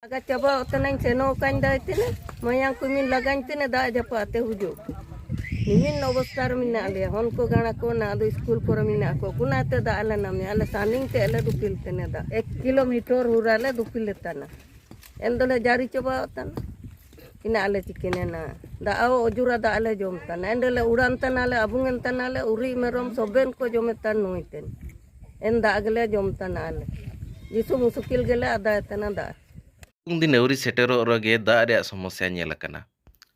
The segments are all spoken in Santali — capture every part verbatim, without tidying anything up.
ᱞᱟᱜᱟ ᱪᱟᱵᱟ ᱩᱛᱟᱹᱨᱟᱹᱧ, ᱥᱮᱱᱚᱜ ᱠᱟᱹᱧ ᱫᱟᱭ ᱛᱤᱱᱟᱹᱜ, ᱢᱟᱭᱟᱝ ᱠᱚ ᱢᱤᱱ ᱞᱟᱜᱟᱧ ᱛᱤᱱᱟᱹᱜ, ᱫᱟᱜ ᱡᱟᱹᱯᱩᱫ ᱛᱮ ᱦᱩᱡᱩᱜ᱾ ᱱᱤᱢᱤᱱ ᱚᱵᱚᱥᱛᱟ ᱨᱮ ᱢᱮᱱᱟᱜ ᱞᱮᱭᱟ, ᱦᱚᱱ ᱠᱚ ᱜᱟᱬᱟ ᱠᱚ ᱱᱟ ᱫᱚ ᱥᱠᱩᱞ ᱠᱚᱨᱮ ᱢᱮᱱᱟᱜ ᱠᱚ, ᱠᱩᱱᱟ ᱛᱮ ᱫᱟᱜ ᱞᱮ ᱱᱟᱢᱮ, ᱟᱞᱮ ᱥᱟᱱᱤᱝ ᱛᱮ ᱟᱞᱮ ᱫᱩᱯᱤᱞ ᱛᱮᱱᱮ ᱫᱟᱜ, ᱮᱠ ᱠᱤᱞᱳᱢᱤᱴᱟᱨ ᱦᱩᱨᱟ ᱞᱮ ᱫᱩᱯᱤᱞ ᱞᱮ ᱛᱟᱱᱟ᱾ ᱮᱱ ᱫᱚᱞᱮ ᱡᱟᱹᱨᱤ ᱪᱟᱵᱟ ᱛᱟᱱᱟ᱾ ᱤᱱᱟᱹ ᱟᱞᱮ ᱪᱤᱠᱟᱹᱱᱮ ᱱᱟ, ᱫᱟᱜ ᱚᱡᱩᱨᱟ ᱫᱟᱜ ᱞᱮ ᱡᱚᱢ ᱛᱟᱱᱟ, ᱮᱱ ᱫᱚᱞᱮ ᱩᱲᱟᱱ ᱛᱟᱱᱟᱞᱮ, ᱟᱵᱩᱝ ᱮᱱ ᱛᱟᱱᱟᱞᱮ, ᱩᱨᱤᱡ ᱢᱮᱨᱚᱢ ᱥᱚᱵᱮᱱ ᱠᱚ ᱡᱚᱢᱮ ᱛᱟᱱ ᱱᱩᱭ ᱛᱮᱱ᱾ ᱮᱱ ᱫᱟᱜ ᱜᱮᱞᱮ ᱡᱚᱢ ᱛᱟᱱᱟ ᱟᱞᱮ᱾ ᱡᱤᱥᱩ ᱢᱩᱥᱩᱠᱤᱞ ᱜᱮᱞᱮ ᱟᱫᱟᱭ ᱛᱟᱱᱟ ᱫᱟᱜ᱾ ᱥᱤᱛᱩᱝ ᱫᱤᱱ ᱟᱹᱣᱨᱤ ᱥᱮᱴᱮᱨᱚᱜ ᱨᱮᱜᱮ ᱫᱟᱜ ᱨᱮᱭᱟᱜ ᱥᱚᱢᱚᱥᱥᱟ ᱧᱮᱞ ᱟᱠᱟᱱᱟ᱾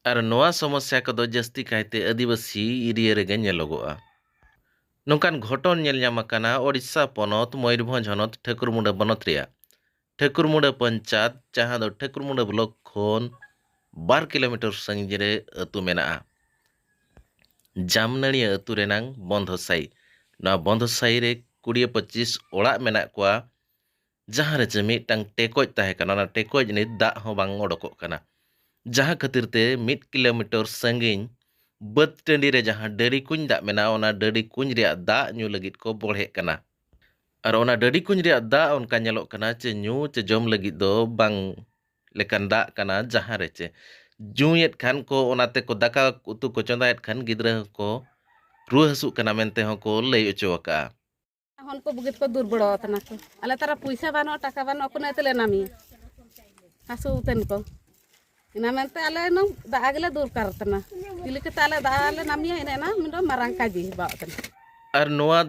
ᱟᱨ ᱱᱚᱣᱟ ᱥᱚᱢᱚᱥᱥᱟ ᱠᱚᱫᱚ ᱡᱟᱹᱥᱛᱤ ᱠᱟᱭᱛᱮ ᱟᱹᱫᱤᱵᱟᱹᱥᱤ ᱮᱨᱤᱭᱟ ᱨᱮᱜᱮ ᱧᱮᱞᱚᱜᱚᱜᱼᱟ᱾ ᱱᱚᱝᱠᱟᱱ ᱜᱷᱚᱴᱚᱱ ᱧᱮᱞ ᱧᱟᱢ ᱟᱠᱟᱱᱟ ᱳᱰᱤᱥᱟ ᱯᱚᱱᱚᱛ ᱢᱚᱭᱩᱨᱵᱷᱚᱸᱡᱽ ᱦᱚᱱᱚᱛ ᱴᱷᱟᱹᱠᱩᱨᱢᱩᱸᱰᱟᱹ ᱵᱚᱱᱚᱛ ᱨᱮᱭᱟᱜ ᱴᱷᱟᱹᱠᱩᱨᱢᱩᱸᱰᱟᱹ ᱯᱚᱧᱪᱟᱭᱮᱛ, ᱡᱟᱦᱟᱸ ᱫᱚ ᱴᱷᱟᱹᱠᱩᱨᱢᱩᱸᱰᱟᱹ ᱵᱞᱚᱠ ᱠᱷᱚᱱ ᱵᱟᱨ ᱠᱤᱞᱳᱢᱤᱴᱟᱨ ᱥᱟᱺᱜᱤᱧ ᱨᱮ ᱟᱹᱛᱩ ᱢᱮᱱᱟᱜᱼᱟ᱾ ᱡᱟᱢᱱᱟᱹᱲᱤᱭᱟᱹ ᱟᱹᱛᱩ ᱨᱮᱱᱟᱝ ᱵᱚᱱᱫᱷᱚ ᱥᱟᱹᱭ᱾ ᱱᱚᱣᱟ ᱵᱚᱱᱫᱷᱚ ᱥᱟᱹᱭ ᱨᱮ ᱠᱩᱲᱤ ᱯᱚᱸᱪᱤᱥ ᱚᱲᱟᱜ ᱢᱮᱱᱟᱜ ᱠᱚᱣᱟ, ᱡᱟᱦᱟᱸ ᱨᱮ ᱪᱮ ᱢᱤᱫᱴᱟᱝ ᱴᱮᱠᱚᱡ ᱛᱟᱦᱮᱸ ᱠᱟᱱᱟ᱾ ᱚᱱᱟ ᱴᱮᱠᱚᱡ ᱱᱤᱛ ᱫᱟᱜ ᱦᱚᱸ ᱵᱟᱝ ᱚᱰᱚᱠᱚᱜ ᱠᱟᱱᱟ, ᱡᱟᱦᱟᱸ ᱠᱷᱟᱹᱛᱤᱨ ᱛᱮ ᱢᱤᱫ ᱠᱤᱞᱳᱢᱤᱴᱟᱨ ᱥᱟᱺᱜᱤᱧ ᱵᱟᱹᱫᱽ ᱴᱟᱺᱰᱤ ᱨᱮ ᱡᱟᱦᱟᱸ ᱰᱟᱹᱰᱤ ᱠᱩᱧ ᱫᱟᱜ ᱢᱮᱱᱟᱜᱼᱟ, ᱚᱱᱟ ᱰᱟᱹᱰᱤ ᱠᱩᱧ ᱨᱮᱭᱟᱜ ᱫᱟᱜ ᱧᱩ ᱞᱟᱹᱜᱤᱫ ᱠᱚ ᱵᱚᱲᱦᱮᱜ ᱠᱟᱱᱟ᱾ ᱟᱨ ᱚᱱᱟ ᱰᱟᱹᱰᱤ ᱠᱩᱧ ᱨᱮᱭᱟᱜ ᱫᱟᱜ ᱚᱱᱠᱟ ᱧᱮᱞᱚᱜ ᱠᱟᱱᱟ ᱪᱮ ᱧᱩ ᱪᱮ ᱡᱚᱢ ᱞᱟᱹᱜᱤᱫ ᱫᱚ ᱵᱟᱝ ᱞᱮᱠᱟᱱ ᱫᱟᱜ ᱠᱟᱱᱟ, ᱡᱟᱦᱟᱸ ᱨᱮ ᱪᱮ ᱧᱩᱭᱮᱫ ᱠᱷᱟᱱ ᱠᱚ, ᱚᱱᱟ ᱛᱮᱠᱚ ᱫᱟᱠᱟ ᱩᱛᱩ ᱠᱚ ᱪᱚᱸᱫᱟᱭᱮᱫ ᱠᱷᱟᱱ ᱜᱤᱫᱽᱨᱟᱹ ᱦᱚᱸᱠᱚ ᱨᱩᱣᱟᱹ ᱦᱟᱹᱥᱩᱜ ᱠᱟᱱᱟ ᱢᱮᱱᱛᱮ ᱦᱚᱸᱠᱚ ᱞᱟᱹᱭ ᱚᱪᱚ ᱟᱠᱟᱜᱼᱟ᱾ ᱦᱚᱱ ᱠᱚ ᱵᱩᱜᱤᱛ ᱠᱚ ᱫᱩᱨᱵᱚᱞ ᱟᱠᱟᱱᱟ ᱠᱚ᱾ ᱟᱞᱮ ᱛᱟᱨᱟ ᱯᱩᱭᱥᱟᱹ ᱵᱟᱹᱱᱩᱜᱼᱟ, ᱴᱟᱠᱟ ᱵᱟᱹᱱᱩᱜᱼᱟ, ᱠᱳᱱᱳ ᱛᱮᱞᱮ ᱱᱟᱢᱤᱭᱟ᱾ ᱦᱟᱹᱥᱩ ᱩᱛᱮᱱ ᱠᱚ᱾ ᱤᱱᱟᱹ ᱢᱮᱱᱛᱮ ᱟᱞᱮ ᱱᱚ ᱫᱟᱜ ᱜᱮᱞᱮ ᱫᱚᱨᱠᱟᱨ ᱛᱟᱱᱟ᱾ ᱪᱤᱞᱤ ᱠᱟᱛᱮ ᱟᱞᱮ ᱫᱟᱜ ᱞᱮ ᱱᱟᱢᱤᱭᱟ, ᱤᱱᱟᱹ ᱚᱱᱟ ᱢᱤᱫᱴᱟᱝ ᱢᱟᱨᱟᱝ ᱠᱟᱡᱤ ᱵᱟᱜ ᱛᱟᱱᱟ᱾ ᱟᱨ ᱱᱚᱣᱟ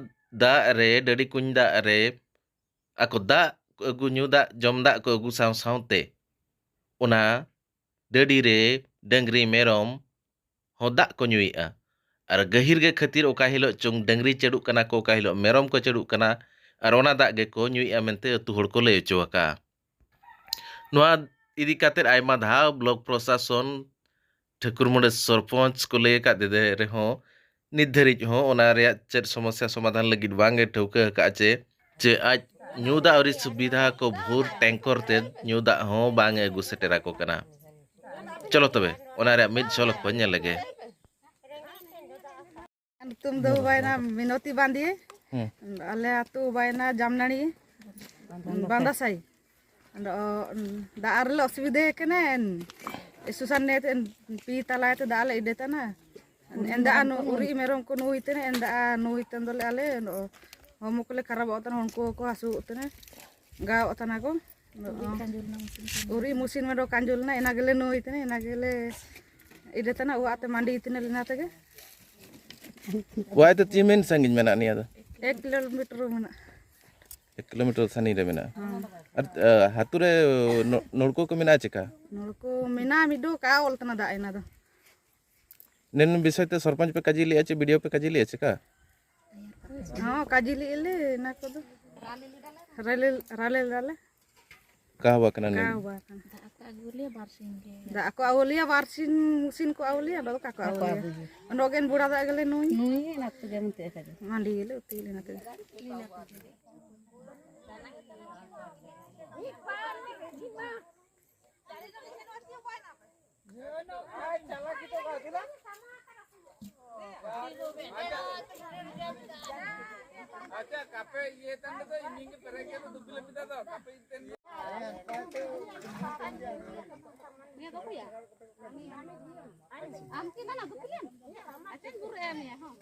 ᱫᱟᱜ ᱨᱮ, ᱰᱟᱹᱰᱤ ᱠᱩᱧ ᱫᱟᱜ ᱨᱮ, ᱟᱠᱚ ᱫᱟᱜ ᱠᱚ ᱟᱹᱜᱩ, ᱧᱩ ᱫᱟᱜ, ᱡᱚᱢ ᱫᱟᱜ ᱠᱚ ᱟᱹᱜᱩ ᱥᱟᱶ ᱥᱟᱶᱛᱮ ᱚᱱᱟ ᱰᱟᱹᱰᱤ ᱨᱮ ᱰᱟᱹᱝᱨᱤ ᱢᱮᱨᱚᱢ ᱦᱚᱸ ᱫᱟᱜ ᱠᱚ ᱧᱩᱭᱮᱜᱼᱟ᱾ ᱟᱨ ᱜᱟᱹᱦᱤᱨ ᱜᱮ ᱠᱷᱟᱹᱛᱤᱨ ᱚᱠᱟ ᱦᱤᱞᱳᱜ ᱪᱚᱝ ᱰᱟᱹᱝᱨᱤ ᱪᱟᱹᱰᱩᱜ ᱠᱟᱱᱟ ᱠᱚ, ᱚᱠᱟ ᱦᱤᱞᱳᱜ ᱢᱮᱨᱚᱢ ᱠᱚ ᱪᱟᱹᱰᱩᱜ ᱠᱟᱱᱟ, ᱟᱨ ᱚᱱᱟ ᱫᱟᱜ ᱜᱮᱠᱚ ᱧᱩᱭᱮᱜᱼᱟ ᱢᱮᱱᱛᱮ ᱟᱹᱛᱩ ᱦᱚᱲ ᱠᱚ ᱞᱟᱹᱭ ᱦᱚᱪᱚ ᱟᱠᱟᱜᱼᱟ᱾ ᱱᱚᱣᱟ ᱤᱫᱤ ᱠᱟᱛᱮᱫ ᱟᱭᱢᱟ ᱫᱷᱟᱣ ᱵᱞᱚᱠ ᱯᱨᱚᱥᱟᱥᱚᱱ, ᱴᱷᱟᱹᱠᱩᱨᱢᱩᱸᱰᱟᱹ ᱥᱚᱨᱯᱚᱧᱪ ᱠᱚ ᱞᱟᱹᱭ ᱟᱠᱟᱫ ᱨᱮᱦᱚᱸ, ᱱᱤᱛ ᱫᱷᱟᱹᱨᱤᱡ ᱦᱚᱸ ᱚᱱᱟ ᱨᱮᱭᱟᱜ ᱪᱮᱫ ᱥᱚᱢᱚᱥᱥᱟ ᱥᱚᱢᱟᱫᱷᱟᱱ ᱞᱟᱹᱜᱤᱫ ᱵᱟᱝ ᱮ ᱴᱷᱟᱹᱣᱠᱟᱹ ᱟᱠᱟᱫᱼᱟ ᱪᱮ, ᱪᱮ ᱟᱡ ᱧᱩ ᱫᱟᱜ ᱟᱹᱣᱨᱤ ᱥᱩᱵᱤᱫᱷᱟ ᱠᱚ ᱵᱷᱳᱨ ᱴᱮᱝᱠᱚᱨ ᱛᱮ ᱧᱩ ᱫᱟᱜ ᱦᱚᱸ ᱵᱟᱝ ᱮ ᱟᱹᱜᱩ ᱥᱮᱴᱮᱨ ᱟᱠᱚ ᱠᱟᱱᱟ᱾ ᱪᱚᱞᱚ ᱛᱚᱵᱮ, ᱚᱱᱟ ᱨᱮᱭᱟᱜ ᱢᱤᱫ ᱡᱷᱚᱞᱚᱠ ᱵᱚᱱ ᱧᱮᱞ ᱞᱮᱜᱮ᱾ ᱧᱩᱛᱩᱢ ᱫᱚ ᱦᱩᱭᱱᱟ ᱢᱤᱱᱚᱛᱤ ᱵᱟᱸᱫᱤ᱾ ᱦᱮᱸ᱾ ᱟᱞᱮ ᱟᱹᱛᱩ ᱦᱩᱭᱱᱟ ᱡᱟᱢᱱᱟᱲᱤ, ᱵᱟᱸᱫᱟᱥᱟᱭ᱾ ᱟᱫᱚ ᱫᱟᱜ ᱨᱮᱞᱮ ᱚᱥᱩᱵᱤᱫᱷᱟ ᱠᱟᱱᱟ᱾ ᱥᱩᱥᱟᱱ ᱱᱮ ᱯᱤ ᱛᱟᱞᱟᱭ ᱛᱮ ᱫᱟᱜ ᱞᱮ ᱤᱰᱟᱹ ᱛᱟᱱᱟ᱾ ᱮᱱᱫᱟ ᱱᱩ ᱩᱨᱤ ᱢᱮᱨᱚᱢ ᱠᱚ ᱱᱩᱭ ᱛᱮᱱᱟ᱾ ᱮᱱᱫᱟ ᱱᱩᱭ ᱛᱮᱱ ᱫᱚᱞᱮ ᱟᱞᱮ ᱦᱚᱲᱢᱚ ᱠᱚᱞᱮ ᱠᱷᱟᱨᱟᱯᱚᱜ ᱛᱟᱱᱟ᱾ ᱩᱱᱠᱩ ᱠᱚ ᱦᱟᱹᱥᱩᱜ ᱛᱟᱱᱟ, ᱜᱟᱣᱚᱜ ᱛᱟᱱᱟ ᱠᱚ᱾ ᱩᱨᱤ ᱢᱩᱥᱤᱱ ᱢᱮᱰᱚ ᱠᱟᱸᱡᱩᱞ ᱞᱮᱱᱟ᱾ ᱮᱱᱟ ᱜᱮᱞᱮ ᱱᱩᱭ ᱛᱮᱱᱟ᱾ ᱮᱱᱟ ᱜᱮᱞᱮ ᱤᱰᱟᱹ ᱛᱟᱱᱟ᱾ ᱚᱲᱟᱜ ᱛᱮ ᱢᱟᱹᱰᱤ ᱛᱮᱱᱟ ᱞᱮᱱᱟ ᱛᱮᱜᱮ᱾ ᱠᱚᱣᱟᱭ ᱛᱮ ᱛᱤᱢᱤᱱ ᱥᱟᱺᱜᱤᱧ ᱢᱮᱱᱟᱜ ᱱᱤᱭᱟᱹ ᱫᱚ? ᱮᱠ ᱠᱤᱞᱳᱢᱤᱴᱟᱨ ᱢᱮᱱᱟᱜᱼᱟ᱾ ᱮᱠ ᱠᱤᱞᱳᱢᱤᱴᱟᱨ ᱥᱟᱺᱜᱤᱧ ᱨᱮ ᱢᱮᱱᱟᱜᱼᱟ᱾ ᱟᱨ ᱟᱹᱛᱩ ᱨᱮ ᱱᱚ- ᱱᱚᱞᱠᱩᱯ ᱠᱚ ᱢᱮᱱᱟᱜᱼᱟ ᱪᱮᱠᱟ? ᱱᱚᱞᱠᱩᱯ ᱢᱮᱱᱟᱜᱼᱟ, ᱢᱤᱫ ᱰᱚ ᱠᱟ ᱚᱞ ᱛᱟᱱᱟ ᱫᱟᱜ ᱮᱱᱟ ᱫᱚ᱾ ᱱᱤᱱ ᱵᱤᱥᱚᱭ ᱛᱮ ᱥᱚᱨᱯᱚᱧᱪ ᱯᱮ ᱠᱟᱡᱤ ᱞᱮᱜᱼᱟ ᱪᱮ ᱵᱤᱰᱤᱳ ᱯᱮ ᱠᱟᱡᱤ ᱞᱮᱜᱼᱟ ᱪᱮᱠᱟ? ᱦᱚᱸ, ᱠᱟᱡᱤ ᱞᱮᱜᱼᱟ ᱞᱮ ᱮᱱᱟ ᱠᱚᱫᱚ᱾ ᱨᱟᱞᱮ ᱨᱟᱞᱮ ᱫᱟᱞᱮ᱾ ᱠᱟ ᱦᱚᱸ ᱵᱟᱝ ᱠᱟᱱᱟ ᱱᱤᱱ᱾ ᱠᱟ ᱦᱚᱸ ᱵᱟᱝ ᱠᱟᱱᱟ᱾ ᱫᱟᱜ ᱠᱚ ᱟᱹᱜᱩ ᱞᱮᱭᱟ ᱵᱟᱨ ᱥᱤᱧ ᱜᱮ᱾ ᱫᱟᱜ ᱠᱚ ᱟᱹᱜᱩ ᱞᱮᱭᱟ ᱵᱟᱨ ᱥᱤᱧ, ᱢᱩᱥᱤᱱ ᱠᱚ ᱟᱹᱜᱩ ᱞᱮᱭᱟ, ᱟᱫᱚ ᱠᱟ ᱠᱚ ᱟᱹᱜᱩ ᱞᱮᱭᱟ᱾ ᱱᱚᱜᱮᱱ ᱵᱩᱲᱟ ᱫᱟᱜ ᱜᱮᱞᱮ ᱱᱩᱭ᱾ ᱱᱩᱭ ᱚᱱᱟ ᱠᱚᱜᱮ ᱢᱮᱱᱛᱮ ᱠᱟᱡᱮ᱾ ᱢᱟᱹᱰᱤ ᱜᱮᱞᱮ ᱩᱛᱩᱭ ᱞᱮᱱᱟ ᱛᱮᱜᱮ᱾ ᱟᱪᱪᱷᱟ, ᱠᱟᱯᱮ ᱤᱭᱟᱹ ᱛᱟᱦᱮᱱ ᱫᱚ, ᱤᱧ ᱜᱮ ᱯᱮᱨᱮᱡ ᱜᱮ ᱫᱩ ᱠᱤᱞᱳᱢᱤᱴᱟᱨ ᱫᱚ, ᱠᱟᱯᱮ ᱤᱧ ᱛᱮᱱ ᱜᱮ᱾ ᱟᱢ ᱠᱤ ᱱᱟᱱᱟ ᱫᱩ ᱠᱤᱞᱳᱢᱤᱴᱟᱨ? ᱟᱪᱪᱷᱟ, ᱜᱩᱨ ᱮᱢ ᱭᱟ, ᱦᱚᱸ᱾